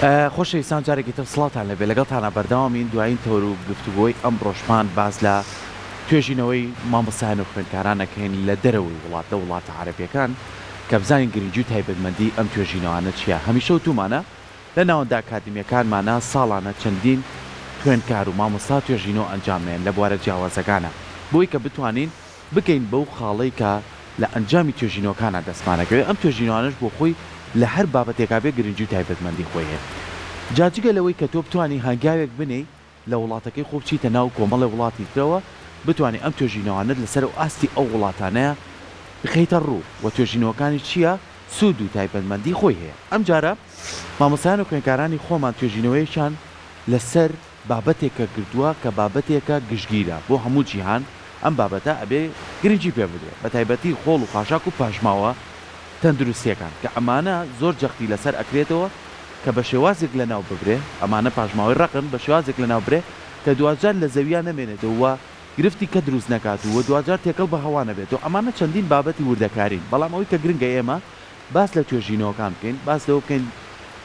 خۆشەویستان جارێکی تر سڵاوتان لێبێ لەگەڵتانا بەردەوامین دوایین تەوەر و گفتوگۆی ئەمڕۆشمان باس لە توێژینەوەی مامۆستایان و خوێندکاران ئەکەین لە دەرەوەی وڵات لە وڵاتە عەرەبیەکان کە بزانین گرنگی و تایبەتمەندی ئەم توێژینەوانە چیە هەمیشە وتومانە لە ناوەندە ئەکادیمیەکانمانا ساڵانە چەندین خوێندکار و مامۆستا توێژینەوە ئەنجام ئەیەن لە بوارە جیاوازەکانا بۆی کە بتوانین بگەین بەو خاڵەی کە لە ئەنجامی توێژینەوەکانا دەستمان ئەکەوێت، ئەم توێژینەوانەش بۆ خۆی لە هەر بابەتێکا بێ گرنگی و تایبەتمەندی خۆی هەیە. جا جگە لەوەی کە تۆ بتوانی هەنگاوێک بنێی لە وڵاتەکەی خۆ بچیتە ناو کۆمەڵێ وڵاتی ترەوە بتوانی ئەم توێژینەوانەت لەسەر ئاستی ئەو وڵاتانەیا بخەیتە ڕوو و توێژینەوەکانی چیە سوود و تایبەتمەندی خۆی هەیە. ئەمجارە مامۆستایان و خوێندکارانی خۆمان توێژینەوەیەکیان لەسەر بابەتێکە کردووە کە بابەتێکە گشتگیرە بۆ هەموو جیهان، ئەم بابەتە ئەبێ گرنگی پێ بدرێ بەتایبەتی خۆڵ و خاشاک و پاشماوە تەندروستیەکان کە ئەمانە زۆر جەختی لەسەر ئەکرێتەوە کە بە شێوازێک لەناو ببرێ ئەمانە پاشماوەی ڕەقن بە شێوازێک لەناو برێ کە دواجار لە زەویا نەمێنێتەوە و گرفتی کە دروست نەکات و دواجار تێکەڵ بە هەوا نەبێتەوە ئەمانە چەندین بابەتی وردەکارین بەڵام ئەوەی کە گرنگە ئێمە باس لە توێژینەوەکان بکەین، باس لەوە بکەین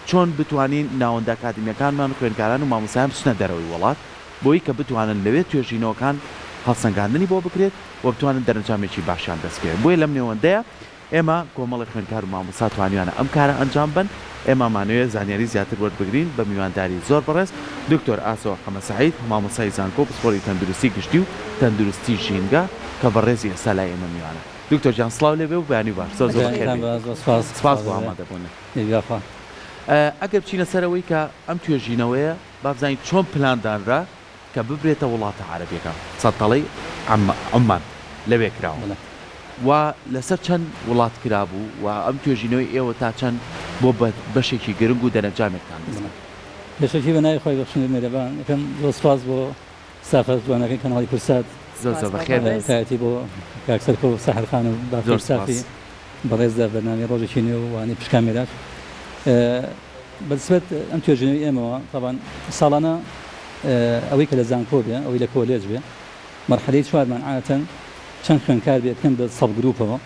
چۆن بتوانین ناوەندە ئەکادیمییەکانمان، خوێندکاران و مامۆستایان بچنە دەرەوەی وڵات بۆی کە بتوانن لەوێ توێژینەوەکان هەڵسەنگاندنی بۆ بکرێت و بتوانن دەرەنجامێکی باشیان دەست بکەوێت. بۆیە لەم نێوەندەیا ئێمە کۆمەڵێک خوێندکار و مامۆستا توانیویانە ئەم کارە ئەنجام بەن. ئێمە ئەمانەوێت زانیاری زیاتر وەربگرین بە میوانداری زۆر بەڕێز دکتۆر ئاسۆ حەمە سەعید مامۆستای زانکۆ پسپۆری تەندروستی گشتی و تەندروستی ژینگە کە بەڕێزی ئێستا لای ئێمە میوانە. دکتۆر گیان سڵاو لێ بێ و بەیانی باش زۆر زۆر بەخێر بێی سپاس بۆ ئامادەبوونت. ئەگەر بچینە سەر ئەوەی کە ئەم توێژینەوەیە با بزانین چۆن پلان دانرا کە ببرێتە وڵاتە عەرەبیەکان سەڵتەڵەی عوممان لەوێ کراوە و لەسەر چەند وڵات کرابوو و ئەم توێژینەوەی ئێوە تا چەند بۆ بەشێکی گرنگ و دەرەنجامێکتان دەست کەوت؟ پێشەکی بە ناوی خوای بەخشندەی میهرەبان یەکەم زۆر سپاس بۆ ستافە جوانەکەی کەناڵی کورسات. زۆر زۆر بەخێر بێی. تایەتی بۆ کاک سەرکۆ و سەحەر خان و باقی ستافی بەڕێز لە بەرنامەی ڕۆژێکی نوێ و وانەی پشت کامێراش. بە نسبەت ئەم توێژینەوەی ئێمەوە تەبعەن ساڵانە ئەوەی کە لە زانکۆ بێ ئەوەی لە کۆلێج بێ مەرحەلەی چوارمان عادەتەن چەند خوێندکار بێ بکەن بە sub گروپەوە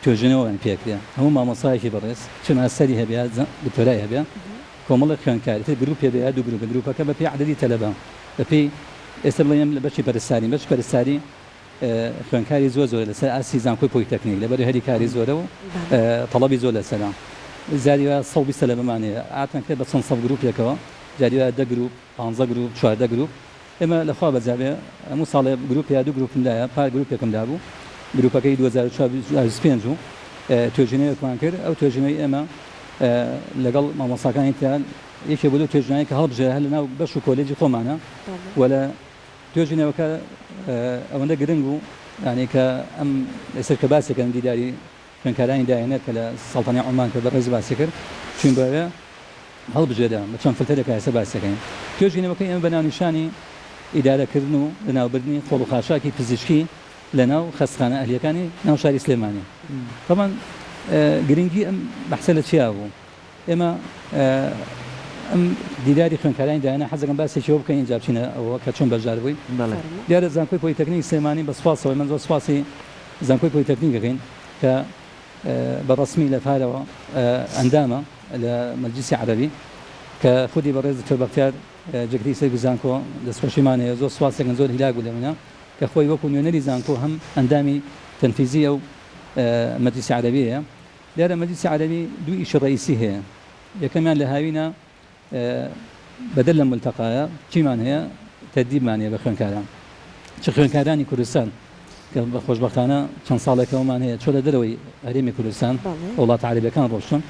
توێژینەوەیان پێکرێ هەموو مامۆستایەکی بەڕێز چ ماستەری هەبێ یا دکتۆرای هەبێ کۆمەڵێک خوێندکار ئیتر گروپێ بێ یا دوو گروپ گروپەکە بە پێی عەدەدی تەلەبە بە پێی ئێستا بڵێین ئێمە لە بەشی پەرستارین بەشی پەرستاری خوێندکاری زۆر زۆرە لەسەر ئاستی زانکۆی پۆلیتەکنیک لەبەر هەلی کاری زۆرە و تەڵەبی زۆر لەسەرە جاری وایە 120 تەلەبەمان هەیە عادەتەن کرێت بە چەند sub گروپێکەوە جاری وایە دە گروپ پانزە گروپ 14 گروپ ئێمە لە خوا بەزیابێ هەموو ساڵێ گروپ یا دوو گروپم لایە پار گروپێکم لابوو گروپەکەی 2024 بوو توێژینەوەیەکمان کرد ئەو توێژینەوەی ئێمە لەگەڵ مامۆستاکانی ترا یەکێ بوو لەو توێژینانەی کە هەڵبژێرا هەر لەناو بەش و کۆلێجی خۆمانە و لە توێژینەوەکە ئەوەندە گرنگ بوو یانی کە ئەم ئێستا کە باسی کردن دیداری خوێندکارانی داهێنەر کە لە سەڵتەنەی عومان کە بەڕێز باسی کرد چوین بۆ ئەوێ هەڵبژێرا بە چەند فلتەرێک ئێستا باسی دەکەین توێژینەوەکەی ئێمە بە ناونیشانی ئیدارەکردن و لەناوبردنی خۆڵ و خاشاکی پزیشکی لەناو خەستخانە ئەهلیەکانی ناو شاری سلێمانی تەبعەن گرنگی ئەم بەحسە لە چیا بوو ئێمە ئەم دیداری خوێندکارانی دایانە حەزەکەم باسێکی ئەوە بکەین ئینجا بچینە ئەوە کە چۆن بەشدار بووین دیارە زانکۆی پۆلیتەکنیک سلێمانی بە سوپاسەوە من زۆر سوپاسی زانکۆی پۆلیتەکنیک دەکەین کە بە ڕەسمی لە پارەوە ئەندامە لە مەجلیسی عەرەبی کە خودی بەڕێز دکتۆر بەختیار جێگری سەرۆکی زانکۆ دەستخۆشیمان هەیە زۆر سوپاس دەکەن زۆر هیلاک بوو لەمنە کە خۆی وەکو نوێنەری زانکۆ هەم ئەندامی تەنفیزی ئەو مەجلیسی عەرەبیەیە. دیارە مەجلیسی عەرەبی دوو ئیشی ڕەئیسی هەیە، یەکەمیان لە هاوینە بەدەر لەم مولتەقایە چیمان هەیە تەدریبمان هەیە بە خوێندکاران چ خوێندکارانی کوردستان کە بە خۆشبەختانە چەند ساڵێکەوەمان هەیە چۆ لە دەرەوەی هەرێمی کوردستان وڵاتە عەرەبیەکان ڕۆشتون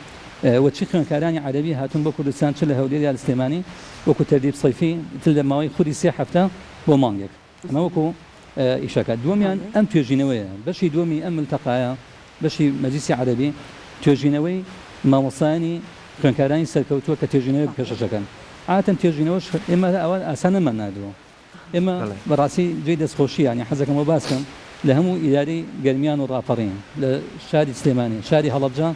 و چ خوێندکارانی عەرەبی هاتوون بۆ کوردستان چ لە هەولێر یا لە سلێمانی وەکو تەدریب سەیفی تر لە ماوەی خولی سێ هەفتە بۆ مانگێک ئەمە وەکو ئیشەکە. دووەمیان ئەم توێژینەوەیە، بەشی دووەمی ئەم ملتەقایە، بەشی مەجلیسی عەرەبی، توێژینەوەی مامۆستایانی خوێندکارانی سەرکەوتووە کە توێژینەوەیەک پێشکەش دەکەن. عادەتەن توێژینەوەش ئێمە ئەوە ئاسان نەمان ناردووە. ئێمە بەڕاستی جێی دەستخۆشییە، یانی حەزەکەم ئەوە باس بکەم لە هەموو ئیدارەی گەرمیان و ڕاپەڕین، لە شاری سلێمانی، شاری هەڵەبجە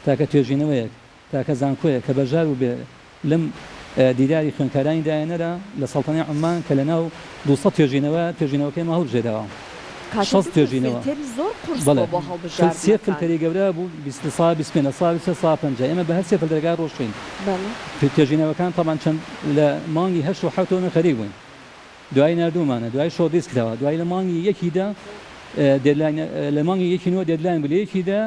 تاکە توێژینەوەیەک، تاکە زانکۆیە کە بەشدار بووبێ لەم دیداری خوێندکارانی داهێنەرە لە سەڵتەنەی عوممان کە لە ناو 200 توێژینەوە توێژینەوەکەی ئێمە هەڵبژێراوە. کاتێک 60 دکتۆر توێژینەوە فلتەری زۆر قورس بەڵێ بووە بۆ سێ هەڵبژاردنەکان. فلتەری گەورە بوو 20 لە سا 25 لە سا 23 سا 50 ئێمە بە هەر سێ فلتەرەکە ڕۆشتین. بەڵێ. توێژینەوەکان تەبعەن چەند لە مانگی هەشت و حەوتەوە ئێمە خەریک بووین دوایی ناردوومانە دوایی shortlist کراوە دوایی لە مانگی یەکی دا deadline لە مانگی یەکی نۆ deadline بوو لە یەکی دا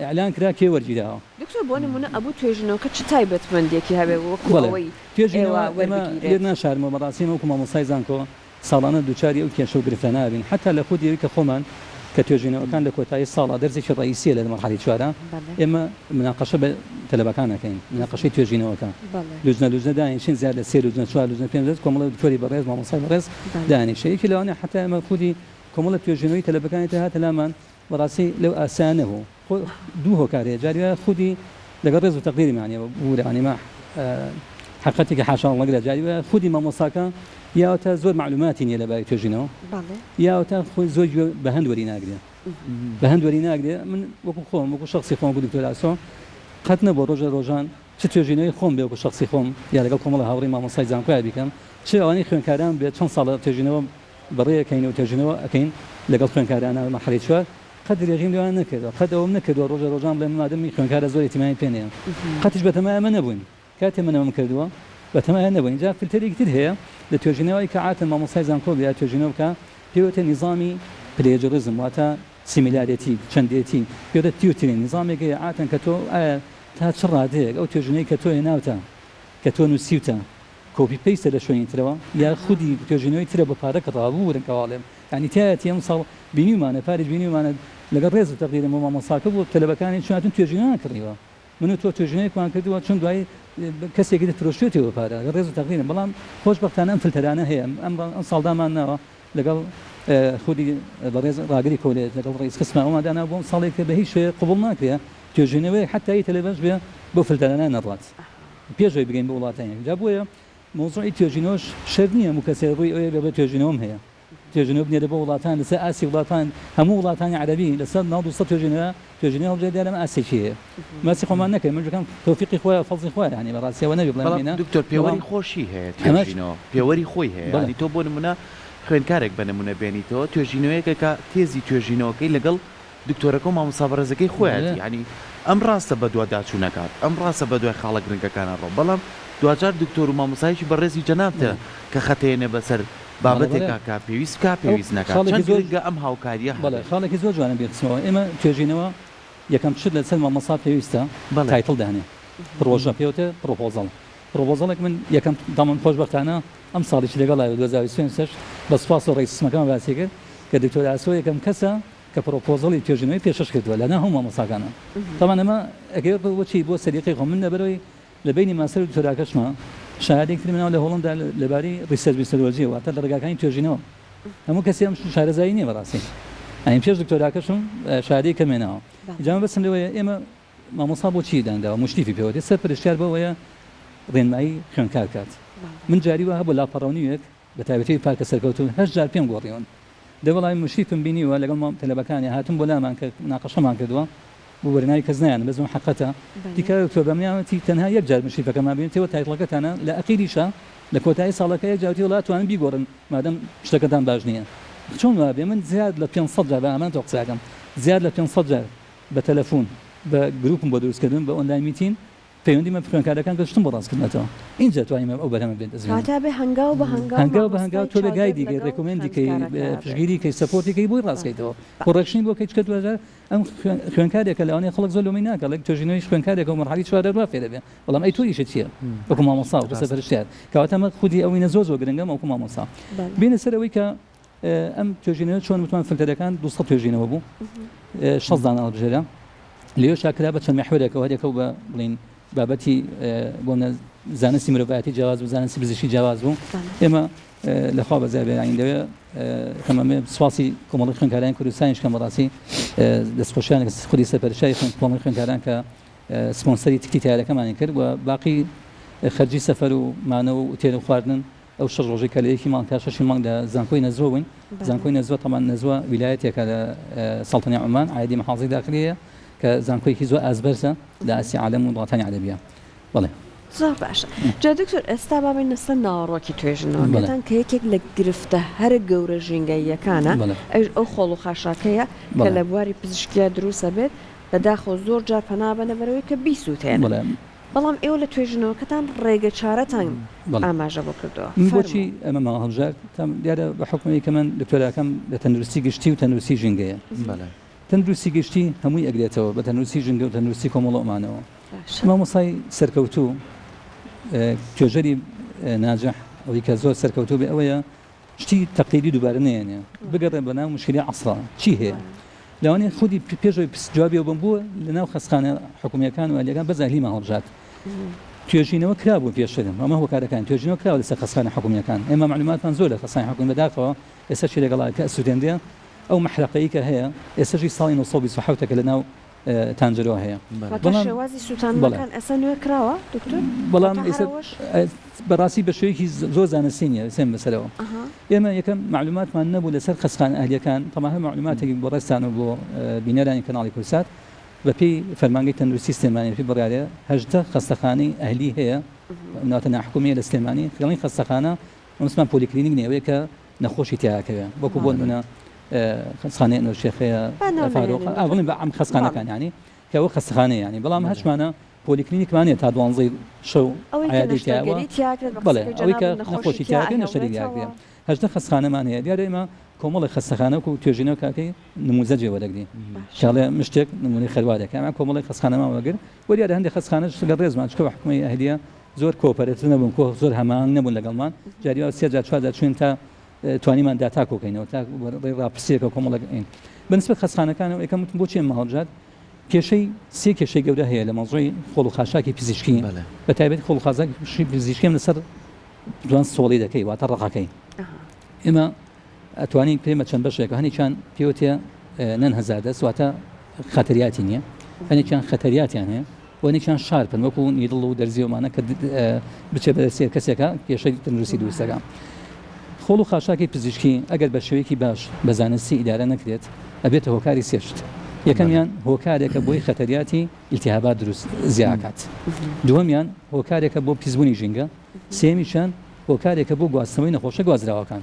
ئیعلان کرا کێ وەرگیراوە. دکتۆر بۆ نموونە ئەبوو توێژینەوەکە چ تایبەتمەندیەکی هەبێ وەکو بەڵێ ئەوەی توێژینەوە ئێوە ئێمە لێت وەربگیرێت؟ ناشارمەوە بەڕاستی ئێمە وەکو مامۆستای زانکۆ ساڵانە دووچاری ئەو کێشە و گرفتە نابین حەتا لە خودی ئەوی کە خۆمان کە توێژینەوەکان لە کۆتایی ساڵا دەرسێکی ڕەئیسیە لە مەرحەلەی چوارا ئێمە مناقەشە بە تەلەبەکان ئەکەین مناقەشەی توێژینەوەکە لوجنە لوجنە دانیشین زیاد لە سێ لوجنە چوار لوجنە پێنج لوجنە کۆمەڵە دکتۆری بەڕێز مامۆستای بەڕێز دانیشە یەکی لەوانە حەتا ئێمە خودی کۆمەڵە توێژینەوەی تەلەبەکانی تر هاتە لامان بەڕاستی لەو ئاستەیا نەبوو خۆ دوو هۆکار هەیە جاری وایە خودی لەگەڵ ڕێز و تەقدیری مانی بوورە یانی ما حەقیقەتێکی حاشا هەڵنەگرە جاری وایە خودی مامۆستاکە یاوەتا زۆر مەعلوماتی نییە لەبارەی توێژینەوە یاوەتا خۆی زۆر گوێ بە هەند وەری ناگرێ بە هەند وەری ناگرێ من وەکو خۆم وەکو شخصی خۆم وەکو دکتۆر ئاسۆ قەت نەبووە ڕۆژە ڕۆژان چ توێژینەوەی خۆم بێ وەکو شخصی خۆم یا لەگەڵ کۆمەڵە هاوڕێی مامۆستای زانکۆیا بیکەم چ ئەوانەی خوێندکاران بێت چەند ساڵە توێژینەوە بەڕێ ئەکەین و توێژینەوە ئەکەین لەگەڵ خوێندکارانا مەرحەلەی چوار قەت درێغیم لەوان نەکردوە قەت ئەوەم نەکردوە ڕۆژێ ڕۆژان بڵێم مادەم من خوێندکارە زۆر ئیتیمامی پێ نیە قەتیش بەتەمای ئەمە نەبووین کاتێ من ئەمەم کردوە بەتەمای نەبووین جا فلتەرێکی تر هەیە لە توێژینەوەی کە عاتەن مامۆستای زانکۆ بێ یا توێژینەوە بکا پێی وتە نیزامی plagiarism واتە similarity چەندێتی پێی وتە tutoring نیزامێک هەیە عاتەن کە تۆ ئایا تا چ ڕادەیەک ئەو توێژینەوەی کە تۆ هێناوتە کە تۆ نووسیوتە copy paste ە لە شوێنی ترەوە یا خودی توێژینەوەی ترە بە پارە کڕاوە ببورن کە واڵێم یانی تیایەتی ئەمساڵ بینیومانە پاریش بینیومانە لەگەڵ ڕێز و تەقدیرم بۆ مامۆستاکە بۆ تەلەبەکانی چون هاتوون توێژینەوەیان کڕیوە من و تۆ توێژینەوەیەکمان کردووە چون دوایی کەسێکی تر فرۆشتوێتیەوە بە پارە لەگەڵ ڕێز و تەقدیرم بەڵام خۆشبەختانە ئەم فلتەرانە هەیە ئەم ئەمساڵ دامان ناوە لەگەڵ خودی بەڕێز ڕاگری کۆلێج لەگەڵ ڕئیس قسمە ئەومان دانا بۆ ساڵێک بە هیچ شێوەیەک قبوڵ ناکرێ توێژینەوەیەک حەتا ی تەلەبەش بێ بەو فلتەرانە نەڕوات. پێش ئەوەی بگەین بە وڵاتانی جا بۆیە مەوزوعی توێژینەوەش شەرت نییە هەموو کەسێک ڕووی ئەوەیە بێ بڵێ توێژینەوەم هەیە توێژینەوە بنێرە بۆ وڵاتان لەسەر ئاستی وڵاتان هەموو وڵاتانی عەرەبی لەسەر ناو 200 توێژینەوە توێژینەوە هەڵبژێر دیارە ئەمە ئاستێکی هەیە باسی خۆمان نەکەین من بکەم تۆفیقی خوایە فەزڵی خوایە یانی بەڕاستی ئەوە نەبێ بڵێم بەڵام هینا دکتۆر پێوەری بەڵام خۆشی هەیە ئەمەش توێژینەوە پێوەری خۆی هەیە بەڵێ یانی تۆ بۆ نمونە خوێندکارێک بە نمونە بێنیتەوە توێژینەوەیەکە کە تێزی توێژینەوەکەی لەگەڵ دکتۆرەکە و مامۆستا بەڕێزەکەی خۆیەتی یانی ئەم ڕاستە بەدواداچوونەکات ئەم ڕاستە بەدوای خاڵە گرنگەکانا ڕۆ بەڵام دواجار دکتۆر و مامۆستایەکی بەڕێزی جەنابتە کە خەتەیەنێ بەسەر بابەتێکا کە پێویست بکا پێویست نەکا چەند گرنگە ئەم هاوکاریە هەبێت. خاڵێکی زۆر جوانە بیرخستمەوە ئێمە توێژینەوە یەکەم شت لەسەر مامۆستا پێویستە title دانێ پڕۆژە پێوتە proposal proposal ێک من یەکەم دامن خۆشبەختانە ئەم ساڵیش لەگەڵ 2023 بە سوپاس و ڕئیس قسمەکەمان باسی کرد کە دکتۆر ئاسۆ یەکەم کەسە کە proposal ی توێژینەوەی پێشکەش کردووە لەناو هەموو مامۆستاکانە تەبعەن ئەمە ئەگەر بۆچی بۆ سەلیقەی خۆم من لەبەرەوەی لە بەینی ماستەر و دکتۆراکەشما شەهادەیەک ترم هێناوە لە هۆڵەندا لەبارەی research methodology واتە لە ڕێگاکانی توێژینەوە هەموو کەسی ئەم شارەزایی نییە بەڕاستی ئەین پێش دکتۆراکەشم شەهادەی کەم هێناوە جا مەبەستم لەوەیە ئێمە مامۆستا بۆچی دانراوە موشریفی پێوەتێ سەرپەرشتیار بەوەیە ڕێنمایی خوێندکار کات من جاری وا هەبوو لاپەڕە و نیوێک بە تایبەتی پارکە سەرکەوتوو هەشت جار پێم گۆڕیون دە وەڵای موشریفم بینیوە لەگەڵ مام تەلەبەکانی هاتوون بۆ لامان کە مناقەشەمان کردووە ببورە ناوی کەس نایەنم بەس حەقەتە وتی کاک دکتۆر بە منیان وتی تەنها یەک جار موشریفەکەمان بینی تێوە title ەکەتانە لە ئەخیریشا لە کۆتایی ساڵەکە یەک جار وتی وەڵا ئەتوانن بیگۆڕن مادەم شتەکەتان باش نییە چۆن وابێ من زیاد لە 500 جار بە ئامانەتەوە قسە ئەکەم زیاد لە 500 جار بە تەلەفون بە گروپم بۆ دروست کردن بە online meeting پەیوەندیم بە خوێندکارەکان کرد شتم بۆ ڕاست کردنەتەوە ئینجا توانیم ئەو بەرهەمە بێت دەست بێنم. کەواتە ئەبێ هەنگاو بە هەنگاو هەنگاو بە هەنگاو مامۆستای تۆ بێ چاودێر guide ی کەی لەگەڵ recommend ی کەی خوێندکارەکە بێت. پشتگیری کەی support ی کەی بۆی ڕاست کەیتەوە correction ی بۆ کەی چونکە دواجار ئەم خوێندکارێکە لەوانەیە خەڵک زۆر لۆمەی ناکا ڵێک توێژینەوەیش خوێندکارێکە و مەرحەلەی چوارە وا فێرە بێ بەڵام ئەی تۆ ئیشت چییە وەکو مامۆستا وەکو سەرپەرشتیار کەواتە ئەمە خودی ئەوینە زۆر زۆر گرنگە وەکو مامۆستا بینە سەر ئەوەی کە ئەم توێژینەوە چۆن وتمان فلتەرەکان 200 توێژینەوە بوو 60 دانە هەڵبژێرا لێوەشا کرا بە چەند میحوەرێکەوە هەریەکە و بە بڵین بابەتی بۆ زانستی مرۆڤایەتی جیاواز بوو زانستی پزیشکی جیاواز بوو ئێمە لەخوا بەزای بێنین لەوێ کەمەمێ سواسی کۆمەڵی خوێندکارانی کوردستانیش کەم بەڕاستی دەستخۆشیان خودی سەرپەرشتیاری کۆمەڵی خوێندکاران کە سپۆنسەری تکتی تیارەکەمانی کرد و باقی خەرجی سەفەر و مانەوە و ئوتێل و خواردن ئەو شەش ڕۆژەی کە لە یەکی مانگ تا شەشی مانگ لە زانکۆی نەزوە بووین، زانکۆی نەزوە تەبعەن نەزوە ویلایەتێکە لە سەڵتەنەی عومان، عایدی مەحافزەی داخلیەیە کە زانکۆیەکی زۆر ئاست بەرزە لە ئاستی عالەم و وڵاتانی عەرەبیە. بەڵێ. زۆر باشە جا دکتۆر ئێستا با بێینە سەر ناوەڕۆکی توێژینەوەکەتان کە یەکێک لە گرفتە هەرە گەورە ژینگەییەکانە ئەویش ئەو خۆڵ و خاشاکەیە کە لە بواری پزیشکیا دروست ئەبێت بەداخەوە زۆر جار پەنا بەنە بەرەوەی کە بیسووتێنن بەڵام ئێوە لە توێژینەوەکەتان ڕێگە چارەتان ئاماژە بۆ کردووە من بۆچی ئەمەمان هەڵبژارد دیارە بە حوکمی کە من دکتۆراکەم لە تەندروستی گشتی و تەندروستی ژینگەیە تەندروستی گشتی هەمووی ئەگرێتەوە بە تەندروستی ژینگە و تەندروستی کۆمەڵ و ئەمانەوە. مامۆستای سەرکەوتوو، توێژەری ناجح، ئەوەی کە زۆر سەرکەوتوو بێ ئەوەیە شتی تەقلیدی دووبارە نەیەنێ، بگەڕێ بە ناو موشکیلەی عەسرا چی هەیە. لەوانەیە خودی پێش ئەوەی جوابی ئەو بەم بووە لە ناو خەستخانە حکوومییەکان و ئەهلییەکان بەس ئەهلیمان هەڵبژارد. توێژینەوە کرابوو پێشتر، ئەمە هۆکارەکان، توێژینەوە کراوە لەسەر خەستخانە حکوومییەکان. ئێمە مەعلووماتمان زۆر لە خەستخانەی حکوومی بەداخەوە ئێستا چی لەگەڵا کە ئەسووتێندرێ ئەو مەحرەقەی کە هەیە ئێستەش هی ساڵی 927 ە کە لە ناو تانجەرۆ هەیە. واتە شێوازی سووتاندنەکان ئێستا نوێ کراوە دکتۆر؟ بەڵام ئێستا بەڕاستی بە شێوەیەکی زۆر زانستی نییە سێم بەسەرەوە. ئێمە یەکەم مەعلوماتمان نەبوو لەسەر خەستخانە ئەهلییەکان، تەبعەن هەر مەعلوماتێک بۆ ڕێزتان و بۆ بینەرانی کەناڵی کوردسات بەپێی فەرمانگەی تەندروستی سلێمانی بەپێی بڕیارێ 18 خەستەخانەی ئەهلی هەیە واتە ناحکومییە لە سلێمانی خێڵی خەستەخانە مەبەستمان پۆلیکلینیک نییە ئەوەیە کە نەخۆشی تیا ئەکەوێ وەکو بۆ نمونە خەستخانەی ئەنوەر هەیە فاروق بڵێن بە عام خەستخانەکان یانی کە ئەوە خەستخانەیە یانی بەڵام هەشمانە پۆلیکلینیکمان نیە تا دوانزەی شەو عیادەی تیاوە بەڵێ ئەوەی کە نەخۆشی تیا ئەکەوێ نەشتەری لێ ئەکرێ 18 خەستخانەمان هەیە دیارە ئێمە کۆمەڵێک خەستەخانە وەکو توێژینەوە کاکەی نموزەجێ وەرەگرین کاڵێ مشتێک نمونەی خەروارێک ئەمە کۆمەڵێک خەستخانەمان وەرگر وە دیارە هەندێک خەستخانەش لە ڕێزمان چونکە حکومەی ئەهلیە زۆر cooperative نەبوون کۆ زۆر هەماهەنگ نەبوون لەگەڵمان جاری وا سێ جار چوار جار چوین تا توانیمان داتا کۆکەینەوە تا ڕێی ڕاپرسیەکە کۆمەڵێک ئەین بەنسبەت خەستخانەکانەوە یەکەم وتم بۆچی ئەمە هەڵبژارد کێشەی سێ کێشەی گەورە هەیە لە مەوزوعی خۆڵ و خاشاکی پزیشکی بە تایبەتی خۆڵ و خاشاکی پزیشکیم لەسەر دوان solid ەکەی واتە ڕەقەکەی ئێمە ئەتوانین پێمە چەند بەشێک هەنێکیان پێوتێ non hazardous واتە خەتەریاتی نییە هەنێکیان خەتەریاتیان هەیە و هەنێکیان sharp ن وەکو needle و دەرزی ومانە کە بچێ بەدەستی کەسێکە کێشەی تەندروستی دروست دەکا. خۆڵ و خاشاکی پزیشکی ئەگەر بە شێوەیەکی باش بە زانستی ئیدارە نەکرێت ئەبێتە هۆکاری سێ شت یەکەمیان هۆکارێکە بۆی خەتەریاتی ئیلتیهابات دروست زیاکات دووەمیان هۆکارێکە بۆ پیسبوونی ژینگە سێیەمیشیان هۆکارێکە بۆ گواستنەوەی نەخۆشە گوازراوەکان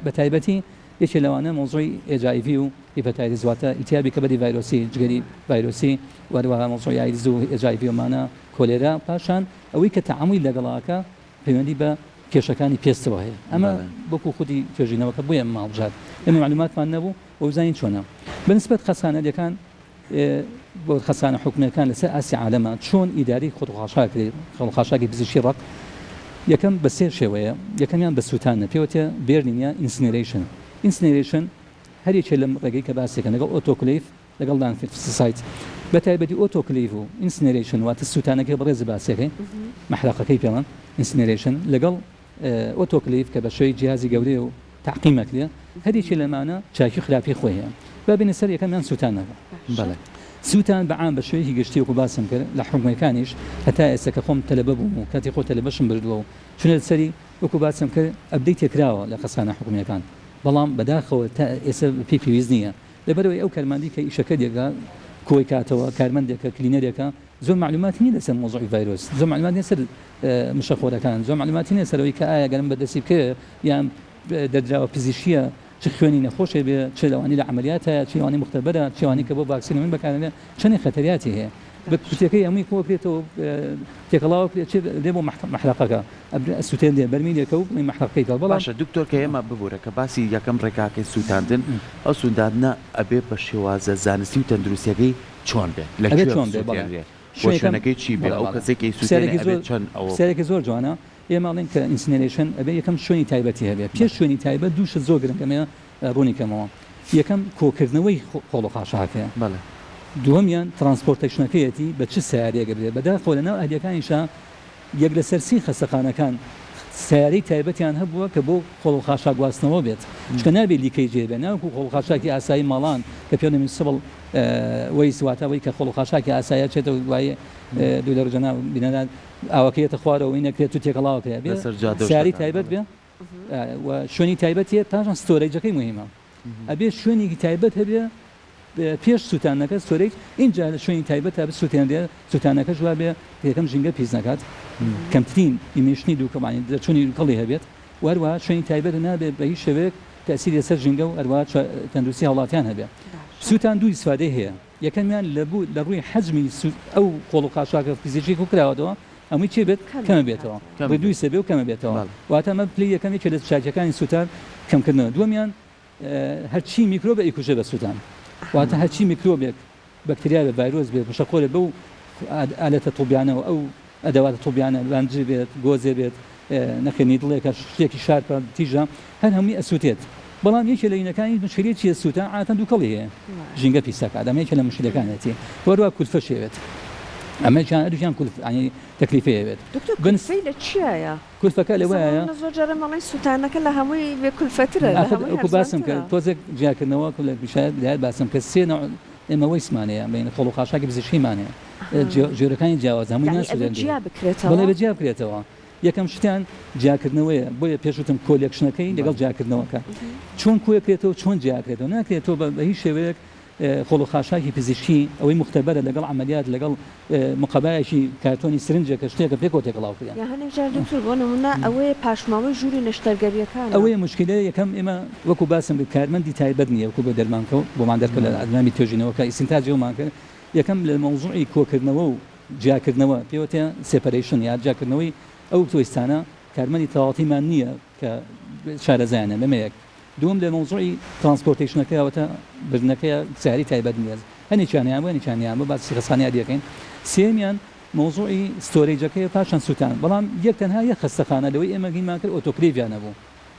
بە تایبەتی یەکێ لەوانە مەوزوعی HIV و hepatitis واتە ئیلتیابی کەبەدی ڤایرۆسی، جگەری ڤایرۆسی و هەروەها مەوزوعی ئایدز و HIV و ئەمانە، کۆلێرا، پاشان ئەوەی کە تەعامولی لەگەڵا ئەکا پەیوەندی بە کێشەکانی پێستەوە هەیە. ئەمە وەکو خودی توێژینەوەکە بۆیە ئەمەمان هەڵبژارد. ئێمە مەعلوماتمان نەبوو و بزانین چۆنە. بە نسبەت خەستخانەلیەکان بۆ خەستخانە حکومیەکان لەسەر ئاستی عالەمە چۆن ئیدارەی خۆڵخاشاک کرێ، خۆڵخاشاکی پزیشکی ڕەق یەکەم بە سێ شێوەیە، یەکەمیان بە سووتاندنە پێوتێ burning یا incineration. Incineration هەر یەکێ لەم ڕێگەی کە باسی دەکەن لەگەڵ ئۆتۆکلەیف لەگەڵ landfill site بە تایبەتی ئۆتۆکلەیف و incineration واتە سووتانەکەی بەڕێز باسیەکەی مەحرەقەکەی پێڵەن incineration لەگەڵ ئۆتۆکلیڤ کە بە شێوەی جیهازی گەورەیە و تەعقیم ئەکرێ، هەر یەکێ لەمانە چاکی و خراپی خۆی هەیە. با بێینە سەر یەکەمیان سووتانەکە. بەڵێ. سووتان بە عام بە شێوەیەکی گشتی وەکوو باسم کرد لە حکومەکانیش هەتا ئێستا کە خۆم تەلەبە بووم و کاتی خۆ تەلەبەشم بردووە و چونە سەری وەکوو باسم کرد update ێ کراوە لە خەستخانە حکومییەکان بەڵام بەداخەوە تا ئێستا پێی پێویست نییە لەبەرئەوەی ئەو کارمەندەی کە ئیشەکە دێکا کۆی کاتەوە کارمەندێکە cleaner ێکە زۆر مەعلوماتی نییە لەسەر مەوزوعی ڤایرۆس زۆر مەعلومات نییە سەر مشەخۆرەکان زۆر مەعلوماتی نییە سەر ئەوەی کە ئایا گەر من بە دەستی بکەوێ یان دەردراوە پزیشکییە چ خوێنی نەخۆشێ بێ چ لەوانەی لە عەمەلیات هەیە چ لەوانەی موختەبەرە چ لەوانەی کە بۆ ڤاکسین و من بەکارهێنرێ چەندێک خەتەریاتی هەیە بە کوتێکەی هەمووی کۆ کرێتەوە تێکەڵاو کرێ چ دێ بۆ مەحرەقەکە ئەسوتێن دێ بەرمیلێکە و بڵێ مەحرەقەکەی کە بەڵام باشە دکتۆر کە ئێمە ببورە کە باسی یەکەم ڕێگاکەی سوتاندن ئەو سوتاندنە ئەبێ بە شێوازە زانستی و تەندروستیەکەی چۆن بێت لە ئەبێ کوێ چۆن بێ بەڵێ بسوتێنرێ و شوێنەکەم شوێنەکەی چی بێ بەڵێ ئەو بەڵێ کەسەی کە ئەیسوتێنێ پرسیارێکی ئەبێ زۆر چەند ئەوە پرسیارێکی زۆر جوانە ئێمە ئەڵێن کە incineration ئەبێ یەکەم شوێنی تایبەتی هەبێ پێش شوێنی تایبەت دوو شت زۆر گرنگە ئەمەیە ڕوونی کەمەوە یەکەم کۆکردنەوەی خۆڵ و خاشاکەیە بەڵێ. دووەمیان transportation ەکەیەتی بە چ سەیارەیەک ئەبرێ بەداخەوە لەناو ئەهلیەکانیشا یەک لەسەر سی خەستەخانەکان سەیارەی تایبەتیان هەبووە کە بۆ خۆڵ و خاشاک گواستنەوە بێت چونکە نابێت leakage هەبێت ناوەکو خۆڵ و خاشاکی ئاسایی ماڵان کە پێ دەڵێن municipal waste واتە ئەوەی کە خۆڵ و خاشاکی ئاسایی ئەچێتەوە دوایی دوو لە ڕۆژانە بینەران ئاوەکەی یەتە خوارەوە ی نەکرێت و تێکەڵاوەکەی ئەبێ لەسەر جادە و سەیارەی شتەکان تایبەت بەڵێ. بێ و شوێنی تایبەت هەیە پاشان storage ەکەی موهیمە ئەبێ شوێنێکی تایبەت هەبێ. پێش سووتاندنەکە storage ئینجا لە شوێنی تایبەتا بسووتێنرێ سووتانەکەش وابێ یەکەم ژینگە پیس نەکات کەمترین emission ی دووکەڵ یانی دەرچوونی دووکەڵی هەبێت و هەروەها شوێنی تایبەت نابێت بە هیچ شێوەیەک تەئسیری لەسەر ژینگە و هەروەها تەندروستی هاوڵاتیان هەبێت. سووتان دوو ئیسفادەی هەیە یەکەمیان لە بوو لە ڕووی حەجمی ئەو خۆڵ و خاشاکە فیزیکی کۆ کراوەتەوە هەمووی چی بێت کەمە بێتەوە reduce بێ و کەمە بێتەوە واتە ئەمە پلەی یەکەم یەکێ لە چاکیەکانی سووتان کەمکردنەوە دووەمیان هەرچی میکرۆبە ئەیکوژێ بە سووتان واتە هەرچی میکرۆبێک بەکتریا بێت ڤایرۆس بێت مشەخۆرێ بەو ئالەتە طبیانە و ئەو ئەدەواتە طبیانە بانج بێت گۆزێ بێت نەخێر needle ێکە شتێکی sharp ە تیژە هەر هەمووی ئەسووتێت بەڵام یەکێ لە ینەکانی مشکلەی چیە سووتان عادەتەن دووکەڵی هەیە ژینگە پیس دەکات ئەمە یەکێ لە مشکلەکانیەتی وەروا کولفەشی ئەوێت ئەمەیان هەردووکیان کولف یانی تەکلیفەی ئەوێت دکتۆر کولفەی لە چیایە؟ کولفەکە لەوەیە. ئێستا زۆر جار ئێمە ئەڵێین سووتانەکە لە هەمووی بێ کولفەترە، لە هەمووی ئاخر وەکو باسم کرد هەرزانترە. تۆزێک جیاکردنەوە لە شایەد بدایەت باسم کرد سێ نەوع ئێمە waste مان هەیە بەین خۆڵ و خاشاکی پزیشکیمان هەیە جۆرەکانی جیاوازە هەمووی یانی ئەبێ ناسووتێندرێ جیا بەڵێ بکرێتەوە؟ ئەبێ جیا بکرێتەوە یەکەم شتیان جیاکردنەوەیە بۆیە پێش وتم collection ەکەی لەگەڵ جیاکردنەوەکە چۆن کۆکرێتەوە چۆن جیاکرێتەوە ناکرێت تۆ بە هیچ شێوەیەک خۆڵ و خاشاکی پزیشکی ئەوەی موختەبەرە لەگەڵ عەمەلیات لەگەڵ مقەبایەکی کارتۆنی سرنجێک کە شتێکە پێکەوە تێکەڵاو کرێن. یا هەنێک جار دکتۆر بۆ نمونە ئەوەیە پاشماوەی ژووری نەشتەرگەریەکانە. ئەوەیە موشکیلە یەکەم ئێمە وەکو باسم کرد کارمەندی تایبەت نیە وەکو بۆ دەرمانکە و بۆمان دەرکەوت لە ئەنجامی توێژینەوەکە ئیستینتاجی ئەومان کرد یەکەم لە مەوزوعی کۆکردنەوە و جیاکردنەوە پێوتێ separation یا جیاکردنەوەی ئەو waste انە کارمەندی تەواوەتیمان نیە کە شارەزایانە ئەمە یەک. دووەم لە مەوزوعی transportation ەکەیا واتە بردنەکەیا سەیارەی تایبەت نیە هەنێکیان هەیان بوو هەنێکیان نیان بوو باسی خەستخانەی عادی ئەکەین. سێیەمیان مەوزوعی storage ەکەیە پاشان سوتان بەڵام یەک تەنها یەک خەستەخانە لەوەی ئێمە گینمان کرد ئۆتۆکلەیڤیان هەبوو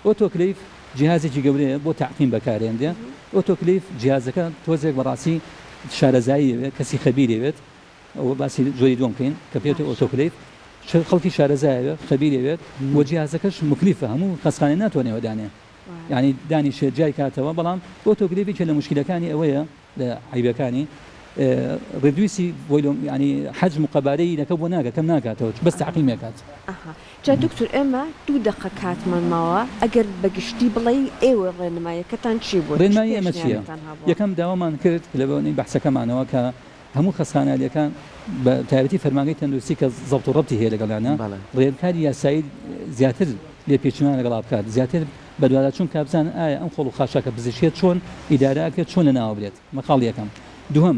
ئۆتۆکلەیڤ جیهازێکی گەورەیە بۆ تەعقیم بەکارێنرێ ئۆتۆکلەیڤ جیهازەکە تۆزێک بەڕاستی شارەزایی ئەوێت کەسی خەبیری ئەوێت ئەوە باسی جۆری دووەم بکەین کە پێوتێ ئۆتۆکلەیڤ خەڵکی شارەزای ئەوێت خەبیری ئەوێت و جیهازەکەش موکلیفە هەموو خەستخانەی ناتوانێ ئەوە دانێ یانی دانیشێت جیای کاتەوە بەڵام ئۆتۆکلەیڤ یەکێ لە موشکیلەکانی ئەوەیە لە عەیبەکانی reduce ی volume یانی حەجم و قەبارەی نەکە بۆ ناکە کەم ناکاتەوە بەس تەعقیم ئەکات. ئەها جا دکتۆر ئێمە دوو دەقە کاتمان ماوە ئەگەر بە گشتی بڵێی ئێوە ڕێنمایەکەتان چی بووە چ ڕێنمایی ئێمە چییە؟ پێشنیارێکتان هەبووە؟ یەکەم داوامان کرد لە بۆنەی بەحسەکەمانەوە کە هەموو خەستخانەیەکان بە تایبەتی فەرمانگەی تەندروستی کە زەبت و ڕەبتی هەیە لەگەڵیانا ڕێکاری یاسایی زیاتر لێپێچینەوەیان لەگەڵا بکات زیاتر بەدواداچوون بکات بزانن ئایا ئەم خۆڵ و خاشاکە پزیشکیە چۆن ئیدارە ئەکرێت چۆن لەناوە برێت ئەمە خاڵی یەکەم دووهەم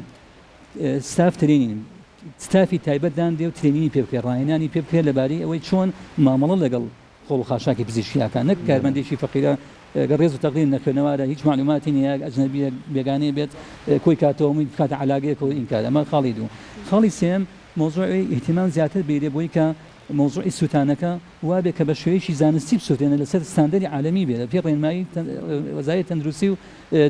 staff training ستافی تایبەت دانرێ و training ی پێ بکرێت ڕاهێنانی پێ بکرێت لەبارەی ئەوەی چۆن مامەڵە لەگەڵ خۆڵ و خاشاکی پزیشکی ئەکا نەک کارمەندێکی فەقیرە گەر ڕێز و تەقدیر نەخوێنەوارە هیچ مەعلوماتی نیە ئەجنەبیە بێگانەیە بێت کۆی کاتەوە هەمووی بکاتە عەلاگەیەکەوە ئینکار ئەمە خاڵی دوو خاڵی سێیەم مەوزوعی ئیهتیمام زیاتر بیرێ بۆی کە مەوزوعی سوتانەکە وابێ کە بە شێوەیەکی زانستی بسوتێنێ لەسەر ستاندەری عالەمی بێ پێ ڕێنمایی وەزارەتی تەندروستی و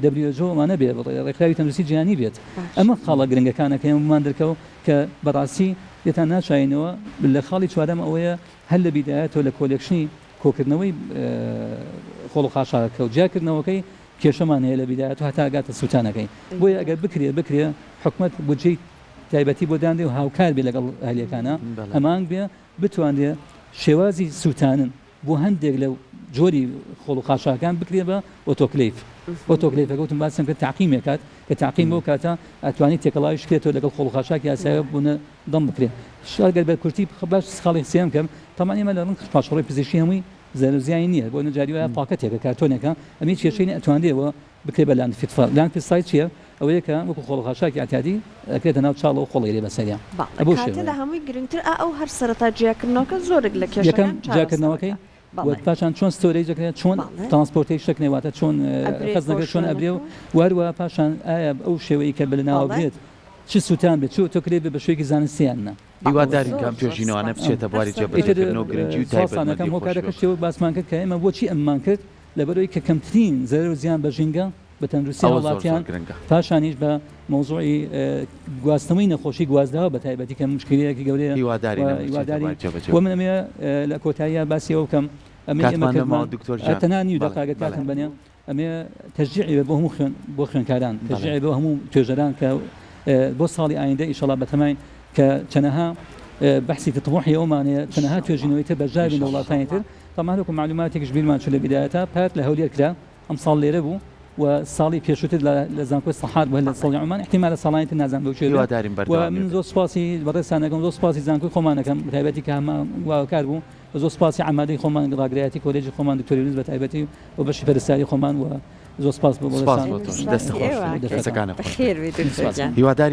WHO ئەمانە بێ ڕێکخراوی تەندروستی جیهانی بێت ئەمە خاڵە گرنگەکانە کە ئێمە بۆمان دەرکەوت کە بەڕاستی لێتان ناچاینەوە لە خاڵی چوارەم ئەوەیە هەر لە بیدایەتەوە لە collection ی کۆکردنەوەی خۆڵ و خاشاکەکە و جیاکردنەوەکەی کێشەمان هەیە لە بیدایەتەوە هەتا ئەگاتە سووتانەکەی بۆیە ئەگەر بکرێ بکرێ حکومەت بودجەی تایبەتی بۆ دانرێ و هاوکار بێ لەگەڵ ئەهلیەکانا هەماهەنگ بێ بتوانرێ شێوازی سووتانن بۆ هەندێک لە جۆری خۆڵ و خاشاکان بکرێ بە ئۆتۆکلەیف ئۆتۆکلەیفەکە وتم باسم کرد تەعقیم ئەکات کە تەعقیم بەو کاتە ئەتوانی تێکەڵاویش بکرێتەوە لەگەڵ خۆڵ و خاشاکی ئاسایەوە بوونە دەم بکرێ ئەگەر بە کورتی باش خاڵی سێیەم کەم تەبعەن ئێمە لە ڕنگ پاشەڕۆی پزیشکی هەمووی زەرەر و زیانی نییە بۆ نە جاری وایە پاکەتێکە کارتۆنێکە ئەمە هیچ کێشەی نییە ئەتوانرێ وە بکرێ بە landfill landfill site چییە ئەوەیە کە وەکو خۆڵ و خاشاکی ئیعتیادی ئەکرێتە ناو چاڵەوە خۆڵ ئەیرێ بەسەریا بەڵێ بەو کاتە لە شێوەیە. هەمووی گرنگتر ئا ئەو هەر سەرەتا جیاکردنەوەکە زۆرێک لە یەکەم کێشەکان چارەسەر جیاکردنەوەکەی ئەکا و بەڵێ. پاشان چۆن storage دەکرێت چۆن بەڵێ. transportation دەکرێت واتە چۆن ئەبرێت خەز بۆ دەکرێت چۆن ئەبرێ و شوێنەکە. و هەروەها پاشان ئایا ئەو شێوەی کە بە لەناوە بەڵێ. برێت چ سوتان بێت چ ئۆتۆکلێڤ بێت بە شێوەیەکی زانستی یان نا. هیوادارین کە زۆر ئەم زۆر توێژینەوانە سپاس. بچێتە هەر بواری سەرکەوتوو ئیتر جێبەجێکردنەوە گرنگی و سوپاستان تایبەتمەندی ئەکەم خۆشی هۆکارەکەش بۆ وەک باسمان کرد کە ئێمە بۆچی ئەممان کرد لەبەرئەوەی کە کەمترین زەرەر و زیان بە ژینگە بە تەندروستی ئەوە زۆر زۆر هاوڵاتیان گرنگە. پاشانیش بە مەوزوعی گواستنەوەی نەخۆشی گوازراوە بە تایبەتی کە موشکیلەیەکی گەورەیە و هیوادارین ئەمە بچێتە هیوادارین بواری و جێبەجێکردن. من ئەمەوێ لە کۆتاییا باسی ئەوە بکەم ئەمەی ئێمە کاتمان کردمان نەماوە دکتۆر گیان. تەنها نیو بەڵێ دەقە ئەگەر بەڵێ. کاتم بەنێ ئەمێ تەشجیعی بێت بۆ هەموو خوێن بۆ خوێنکاران بەڵێ. تەشجیعی بۆ هەموو توێژەران کە بۆ ساڵی ئایندە ئیشەڵا بەتەماین کە چەنەها بەحسی تطموحی ئەومان هەیە چەنەها ئینشاڵڵا. توێژینەوەی تر بەشدار بین لە ئینشاڵڵا. وڵاتانی تر تەبعەن وەکو مەعلوماتێکیش بیرمان چوو لە بیدایەتا پار لە هەولێر کرا ئەمساڵ لێرە بوو. و ساڵی پێشووتر لە لە زانکۆی سەحار بوو لە ساڵی عومان احتیمالە ساڵانی تر نازانم بۆ کوێ بێ هیوادارین و بەردەوام من بێت. زۆر سوپاسی بەڕێزتان ئەکەم زۆر سوپاسی زانکۆی خۆمان ئەکەم بەتایبەتی کە هەمان واکار بوو و زۆر سوپاسی عەمادەی خۆمان ڕاگرایەتی کۆلێجی خۆمان دکتۆر یونس بەتایبەتی و بەشی پەرستاری خۆمان و زۆر سوپاس بۆ سوپاس بەڕێزتان بۆ تۆش سوپاسی دەستت خۆش ئێوە بێت ئەکەین. دەستەکانت خۆش بێت بەخێر بێی دکتۆر سوپاس. گیان. هیوادارین.